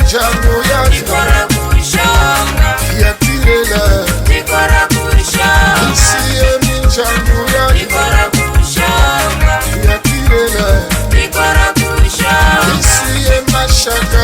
mindyangu ya Tiko ra ku xonga. Ya tirhela. Tiko ra ku xonga. Hi siye mindyangu ya Tiko ra ku xonga. Ya tirhela. Tiko ra ku Hi xonga. siye maxaka.